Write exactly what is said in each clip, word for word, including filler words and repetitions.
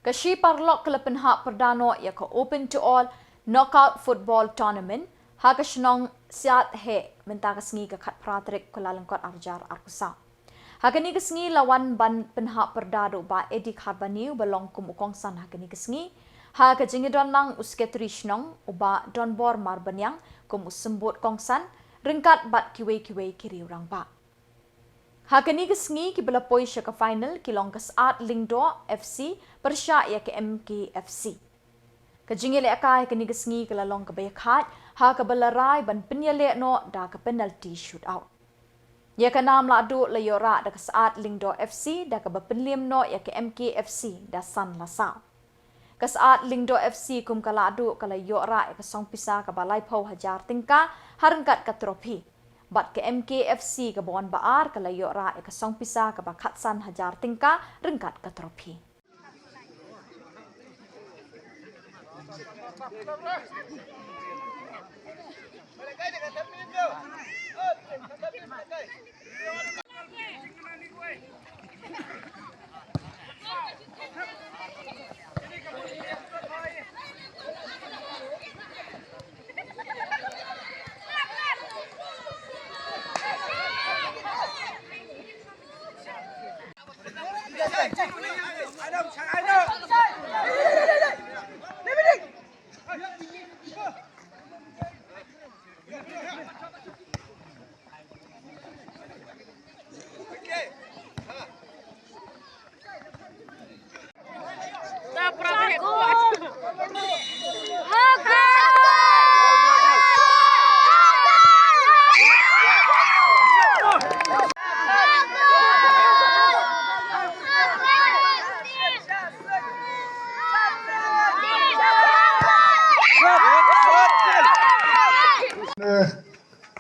Ka shi paralok ka la pynhap pyrda noh ïa ka Open to All Knockout Football Tournament ha ka shnong Siat Heh mynta ka sngi, ka khatphra tarik Kyllalyngkot arhajar arphew saw. Ha kane ka sngi la wan ban pynhap pyrda da u Bah Eddie Kharbani uba long kum u kongsan ha kane ka sngi, ha ka jingïadon lang u Secretary Shnong u Bah Donbor Marbaniang kum u symbud kongsan, ryngkat bad kiwei kiwei ki riew rangbah. Ha kane ka sngi kiba la poi sha ka final ki long ka Syiar Lyngdoh F C pyrshah ïa ka M K F C. Ka jingïalehkai ha kane ka sngi ka la long kaba ïakhaid ha kaba la rai ban pynïaleh noh da ka penalty shootout. Ïa ka nam lahduh la ïoh rah da ka Syiar Lyngdoh F C da kaba pynliem noh ïa ka M K F C da san la saw. Ka Syiar Lyngdoh F C kum ka lahduh ka la ïoh rah ïa ka song pisa kaba laiphew hajar tyngka ha ryngkat ka trophy. Bad ka M K F C kaba wan ba ar ka la ïoh rah ïa ka song pisa kaba khatsan hajar tyngka ryngkat ka trophy.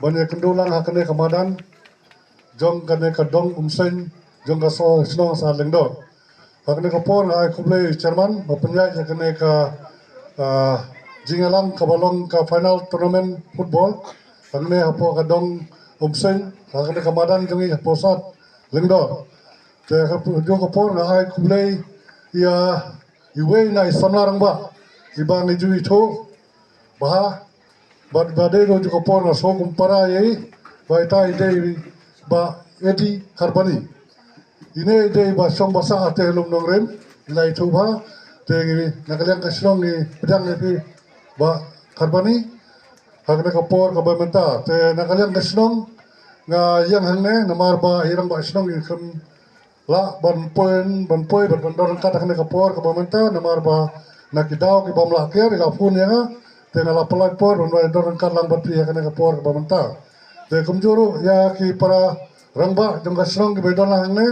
Ban ïakynduh lang ha kane ka madan jong kane ka dong Umseiñ jong ka shnong Syiar Lyngdoh. Ha kane ka por nga ai khublei chairman ba pynïaid ïa kane ka, ah, jingïalang kaba long ka final tournament football. Ha kane hapoh ka dong Umseiñ, ha kane ka madan jong ngi hapoh Syiar Lyngdoh. Te ha ka por nga ai khublei ïa iwei na i samla rangbah iba ngi ju ithuh bha, bad ba dei ruh jong ka por nga sngewkhublei ïa i, ba ita i dei i Bah Eddie Kharbani. Ine i dei ba shong ba sah ha te lum nongrim, i la ithuh bha, te ngi na ka liang ka shnong ngi pdiang ïa phi Bah Kharbani ha kane ka por kaba mynta. Te na ka liang ka shnong nga ïeng hangne namar ba i rangbah shnong i khlem lah ban poi, ban poi, ban, ban don ryngkat ha kane ka por kaba mynta, namar ba na ki daw ki bym lah kiar, i la phone ïa nga, te nga la pynlait por, ban, ban don ryngkat lang bad phi ha kane ka por kaba mynta. Te kumjuh ruh ïa ki para rangbah jong ka shnong kiba don lang hangne,